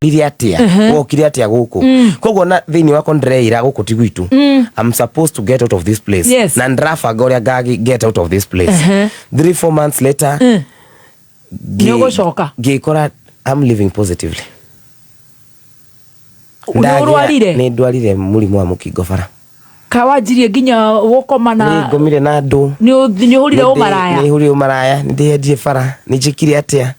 Rire atia, wokire atia guku? Koguo na thiini wakwa ndireira guku ti gwitu. I'm supposed to get out of this place. Na ndirabanga uria ngagi get out of this place. 3, 4 months later, Nĩ ũgũcoka. Ngĩkora I'm living positively. Nĩ ũrwarire? Nĩ ndwarire mũrimũ wa mũkingo bara. Kawanjirie nginya gũkoma na Nĩ ngomire na andũ. Nĩ ũhũrire ũmaraya? Nĩ hũrire ũmaraya, nĩ ndĩendire bara, nĩ njĩkire atĩa.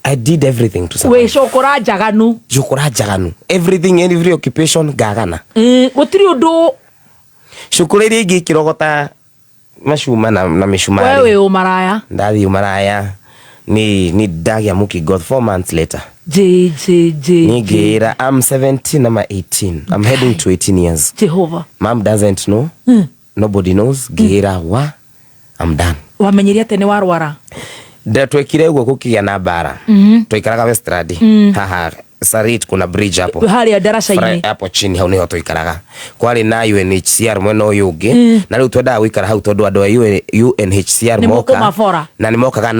I did everything to survive. Wĩ cũkũra njaganu. Njũkũra njaganu, everything, every occupation ngagana. Gũtirĩ ũndũ. Cukuru iria ingĩ ikĩrogota macuma na We mĩcumarĩ. Wĩ ũmaraya. Ndathiĩ ũmaraya, nĩ ndagĩa mũkingo 4 months later. J J J. Nĩ ngĩĩra I'm 17 ama 18, I'm heading to 18 years. Jehova. Mom doesn't know, nobody knows. Ngĩĩra wa I'm done. Wamenyire atĩ nĩ warwara? Ndatwekire ũguo kũkĩgĩa na mbara. Twaikaraga Westland haha Sarit, kuna bridge hapo. Harĩa ndaraca-inĩ. Hapo chini, hau niho tũikaraga. Kwarĩ na UNHCR mwena ũyũ ũngĩ, na rĩu twendaga gũikara hau tondũ andũ a UNHCR Nĩ moka mũkũmabora. Na nĩ mokaga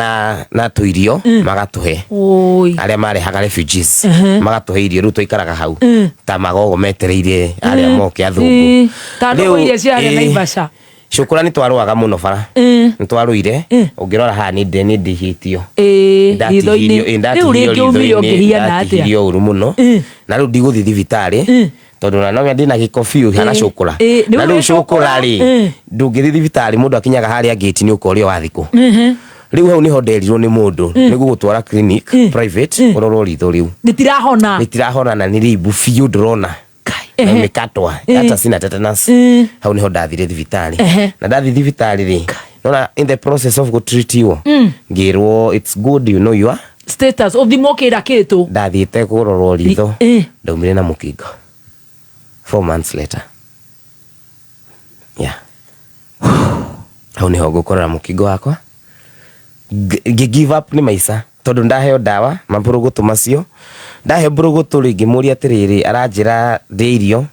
na tũirio magatũhe. Oi. Arĩa marehaga refugees magatũhe irio. Rĩu twaikaraga hau ta magogo metereire arĩa moke athũngũ. Ta Rĩu, ndũgũ iria ciarĩ Naivasha. Cukura nĩ twarũaga mũno bara. Nĩ twarũire. Ũngĩrora haha nĩ ndĩhĩtio. Ritho-inĩ. Rĩu rĩngĩ umire ũngĩhiana atĩa? Ndatihirio ũru mũno. Na rĩu ndigũthiĩ thibitarĩ tondũ na no ndĩna gĩko biũ hana cũkũra. Nĩ Na rĩu wĩ cũkũra cũkũra. rĩ, ndũngĩthiĩ thibitarĩ. Mũndũ akinyaga harĩa ngĩti nĩ ũkorio wathiĩ kũ. Rĩu hau nĩho nderirwo nĩ mũndũ nĩ gũgũtwara clinic private ũrorwo ritho rĩu. Rĩtirahona. Rĩtirahona na nĩ rĩimbu biũ ndĩrona na imekatwa, hata sina tetanus. Hau niho ndathire thibitarĩ. Na ndathi thibitarĩ rĩ, nona in the process of gũtreatiwo ngĩrwo it's good, you know your status, ũthimwo kĩra kĩtũ. Ndathiĩte kũrorwo ritho. Ndaumire na mũkingo 4 months later. Yeah, hau niho ngũkorera mũkingo wakwa. Ngĩ give up nĩ maica tondũ ndaheo ndawa mabũrũgũtũ macio. Ndaheo mbũrũgũtũ rĩ, ngĩmũria atĩrĩrĩ, aranjĩra ndĩe irio,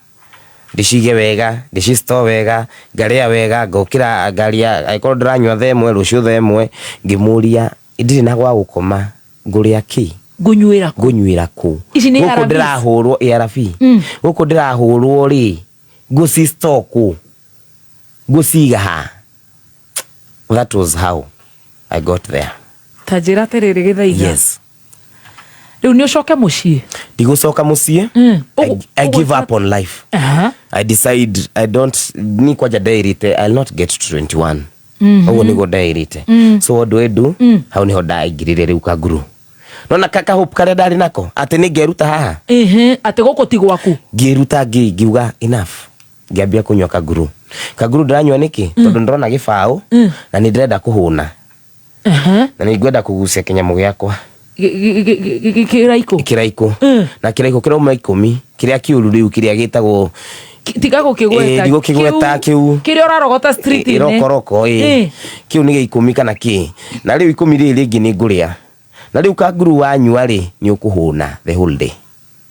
ndĩcige wega, ndĩcistore wega, ngarĩa wega, ngokĩra ngarĩa, angĩkorwo ndĩranyua thaa 1, rũciũ thaa 1. Ngĩmũria, ndirĩ na gwa gũkoma, ngũrĩa kĩ? Ngũnyuĩra kũ? Ngũnyuĩra kũ? Ici nĩ Gũkũ ARVs? ndĩrahũrwo ARV. Gũkũ ndĩrahũrwo rĩ, ngũcistore kũ? Ngũciga ha? That was how I got there. Ta njĩra atĩrĩrĩ, Gĩthaiga. Yes. Rĩu nĩ ũcoke mũciĩ? Ndigũcoka mũciĩ. I give up on life. I decide I don't ni kwanja ndeirite I'll not get to 21. Ũguo nĩguo ndeirite. So what do I do? Hau niho ndaingĩrire rĩu kanguru, nona kaka hope karĩa ndarĩ nako atĩ nĩ ngeruta haha. Ehe, atĩ gũkũ ti gwaku. Ngĩruta, ngiuga enough. Ngĩambia kũnyua kanguru. Kanguru ndĩranyua nĩkĩ? Tondũ ndĩrona gĩbaũ na nĩ ndĩrenda kũhũna na nĩ ngwenda kũgucia kĩnyamũ gĩakwa. Kĩraikũ. Kĩraikũ. Na kĩraikũ kĩrauma 10, kĩrĩa kĩũru rĩu, kĩrĩa gĩtagwo Tiga gũkĩgweta. Ndigũkĩgweta kĩu. Kĩrĩa ũrarogota street-inĩ. Ĩrokoroko ĩ. Kĩu nĩ gĩa 10 kana kĩ. Na rĩu 10 rĩrĩ rĩngĩ nĩ ngũrĩa. Na rĩu kanguru wanyua rĩ, nĩ ũkũhũna the whole day.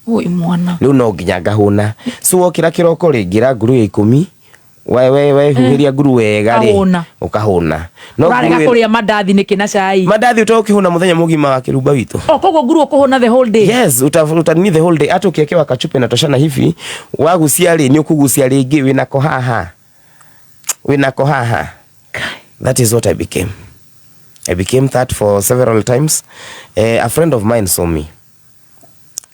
Oi mwana. Rĩu no nginya ngahũna. So wokĩra kĩroko rĩ, ngĩra nguru ya 10, we huhĩria nguru wega rĩ, Ũkahũna. Ũkahũna. No Ũrarega nguru kũrĩa mandathi nĩkĩ na cai? Mandathi ũtagũkĩhũna mũthenya mũgima wa kĩrumba witũ. O koguo nguru ũkũhũna the whole day? Yes, utanini the whole day. Hata ukiwekewa kachupa inatoshana hivi, wagucia rĩ, nĩ ũkũgucia rĩngĩ wĩnako haha. Wĩnako haha. That is what I became. I became that for several times. A friend of mine saw me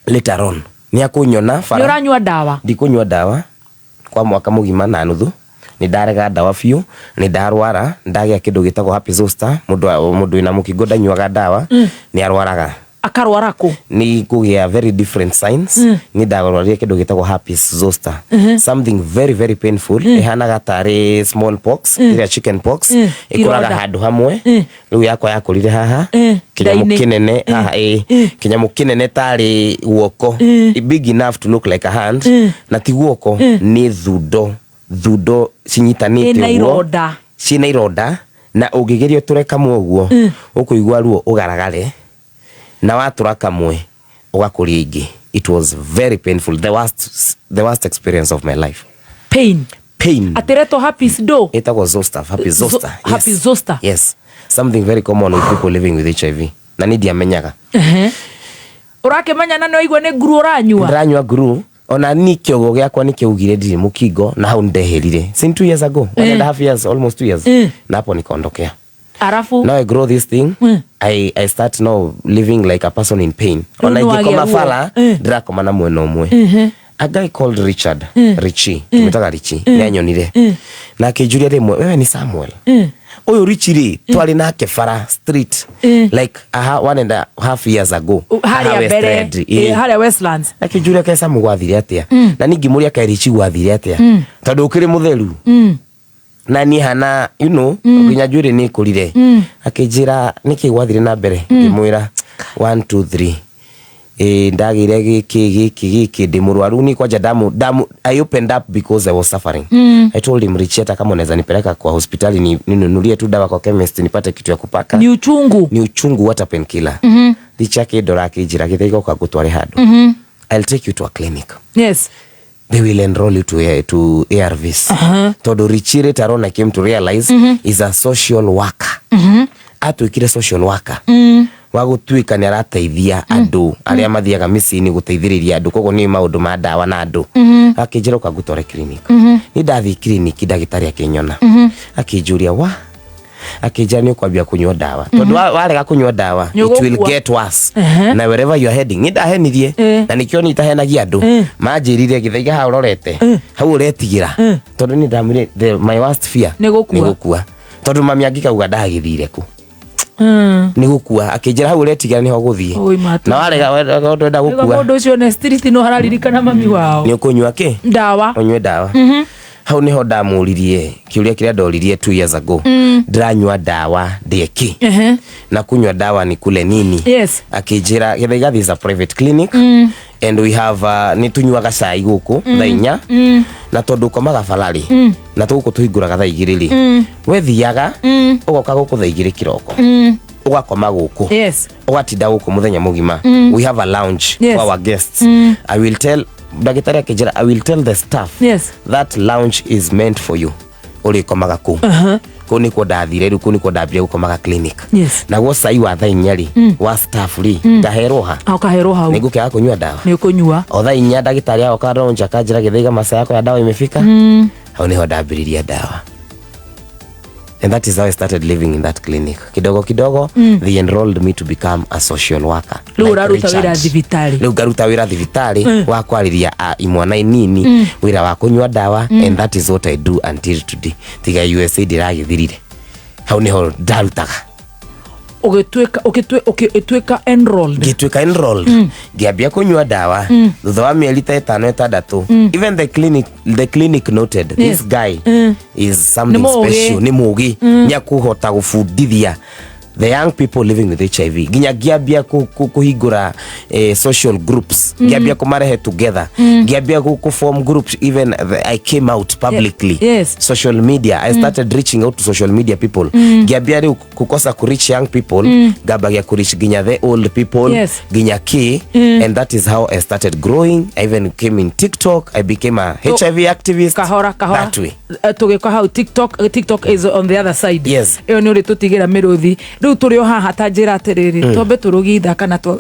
later on. Nĩ akũnyona Nĩ bara. ũranyua ndawa? Ndikũnyua ndawa kwa mwaka mũgima na nuthu. Nĩ ndarega ndawa biũ. Nĩ ndarwara, ndagĩa kĩndũ gĩtagwo herpes zoster. Mũndũ wĩna mũkingo ndanyuaga ndawa, nĩ arwaraga. Akarwara kũ? Nĩ kũgĩa very different signs. Nĩ ndarwarire kĩndũ gĩtagwo herpes zoster, something very very painful, ĩhanaga tarĩ small pox, ĩrĩa chicken pox ĩkũraga Ironda. handũ hamwe. Rĩu yakwa yakũrire haha, kĩnyamũ Nda-inĩ. kĩnene haha ĩ, kĩnyamũ kĩnene tarĩ guoko, big enough to look like a hand, na ti guoko, nĩ thundo thundo cinyitanĩte Ĩna ũguo. Ironda. Ciĩna ironda, na ũngĩgeria ũtũre kamwe ũguo, ũkũigua ruo ũgaragare, na watũra kamwe ũgakũria ingĩ. It was very painful, the worst experience of my life. Pain. Pain. Atĩretwo herpes do? Ĩtagwo zoster, herpes zoster. Herpes zoster. Yes, something very common with people living with HIV, na nĩ ndiamenyaga. Ũrakĩmenya na nĩwaigua nĩ nguru ũranyua. Ndĩranyua nguru. Ona ni kĩogo gĩakwa nĩ kĩaugire ndirĩ mũkingo, na hau ndeherire since 2 years ago, 1.5 years, almost 2 years, na hapo nikaondokea. Arabu Now I grow this thing. I start now living like a person in pain. Rĩu Ona nĩ wagĩa ingĩkoma ruo. bara, ndĩrakoma na mwena ũmwe. A guy called Richard, Richie, tumetaga Richie, nĩ anyonire na akĩnjũria rĩmwe, "Wewe ni Samuel?" Ũyũ Richie rĩ, twarĩ nake bara street like aha, 1.5 years ago. Haha harĩa West mbere End, ĩĩ. Harĩa Westlands. Akĩnjũria kae Samu gwathire atĩa, na niĩ ngĩmũria kae Richie gwathire atĩa, tondũ ũkĩrĩ mũtheru na niĩ hana nginya njuĩrĩ nĩ ĩkũrire. Akĩnjĩra nĩkĩ gwathire na mbere, ngĩmwĩra 1 2 3, ĩ ndagĩire gĩkĩ gĩkĩ gĩkĩ, ndĩ mũrwaru ni kwanja damu damu. I opened up because I was suffering. I told him, "Richie, hata kama unaweza nipeleka kwa hospitali ninunulie tu dawa kwa chemist nipate kitu ya kupaka." Ni uchungu. Ni uchungu, hata painkiller. Richie akĩndora akĩnjĩra, "Gĩthaiga, ũka ngũtware handũ. I'll take you to a clinic. They will enroll you to ARVs." Tondũ Richie later on I came to realize is a social worker. Atuĩkire social worker wa gũtuĩka nĩ arateithia andũ arĩa mathiaga mĩciĩ-inĩ gũteithĩrĩria andũ, koguo nĩ maũndũ ma ndawa na andũ. Akĩnjĩra, "Ũka ngũtware clinic." Nĩ ndathiĩ clinic, ndagĩtarĩ akĩnyona, akĩnjũria wa, akĩnjĩra, "Nĩ ũkwambia kũnyua ndawa, tondũ warega kũnyua ndawa, Nĩ it will ũgũkua. get worse na wherever you are heading." Nĩ ndahenirie na nĩkĩo niĩ itahenagia andũ. Manjĩrire, "Gĩthaiga, hau ũrorete hau ũretigĩra," tondũ nĩ ndamwĩrire my worst fear Nĩ gũkua. Nĩ gũkua, tondũ mami angĩkauga ndagĩthire kũ nĩ gũkua. Akĩnjĩra, "Hau ũretigĩra nĩho gũthiĩ." Oi, matu. Na warega ndwenda Rĩu gũkua, mũndũ ũcio ne street no araririkana mami wao. Nĩ ũkũnyua kĩ? Ndawa. Ũnyue ndawa. Hau nĩho ndamũririe kĩũria kĩrĩa ndoririe 2 years ago, ndĩranyua ndawa ndĩe kĩ? Na kunywa dawa ni kule nini? Akĩnjĩra, "Gĩthaiga, this is a private clinic and we have nĩ tũnyuaga cai gũkũ thaa 4, na tondũ ũkomaga bararĩ na tũgũkũ tũhingũraga thaa 2 rĩ, we thiaga ũgoka gũkũ thaa 2 kĩroko, ũgakoma gũkũ, ũgatinda gũkũ mũthenya mũgima. We have a lounge for our guests. I will tell," ndagĩtarĩ akĩnjĩra, "I will tell the staff that lounge is meant for you. Ũrĩkomaga kũu." Kũu nĩkuo ndathire rĩu, kũu nĩkuo ndambire gũkomaga clinic. Naguo cai wa thaa 4 rĩ, wa staff rĩ, ngaherwo ha? Ũkaherwo hau. Nĩngũkĩaga kũnyua ndawa? Nĩ ũkũnyua. O thaa 4 ndagĩtarĩ agoka lounge akanjĩra, "Gĩthaiga, masaa yako ya dawa imefika." Hau nĩho ndambĩrĩria ndawa, and that is how I started living in that clinic. Kidogo kidogo, they enrolled me to become a social worker. Rĩu Like ũraruta Richard. wĩra thibitarĩ. Rĩu ngaruta wĩra thibitarĩ wa kwarĩria imwana inini wĩra wa kũnyua ndawa, and that is what I do until today. Tiga USA ndĩragĩthirire, hau nĩho ndarutaga. Ũgĩtuĩka ũgĩtuĩka enrolled. Ngĩtuĩka enrolled, ngĩambia kũnyua ndawa. Thutha wa mĩeri ta 5 6, even the clinic noted this guy is something Nĩ mũũgĩ. special, nĩ mũũgĩ, nĩ akũhota gũbundithia the young people living with HIV. Nginya ngĩambia kũhingũra social groups, ngĩambia kũmarehe together, ngĩambia kũ form groups. Even I came out publicly, social media. I started reaching out to social media people. Ngĩambia rĩu kukosa kureach young people, ngambagia kureach nginya the old people, nginya ki, and that is how I started growing. I even came in TikTok. I became a HIV activist Kahora kahora. that way. Tũgĩka hau TikTok. TikTok is on the other side. Yes. Ĩyo nĩ ũrĩtũtigĩra mĩrũthi. Rĩu tũrĩ o haha, ta njĩra atĩrĩrĩ, twambe tũrũgie ithaa kana twa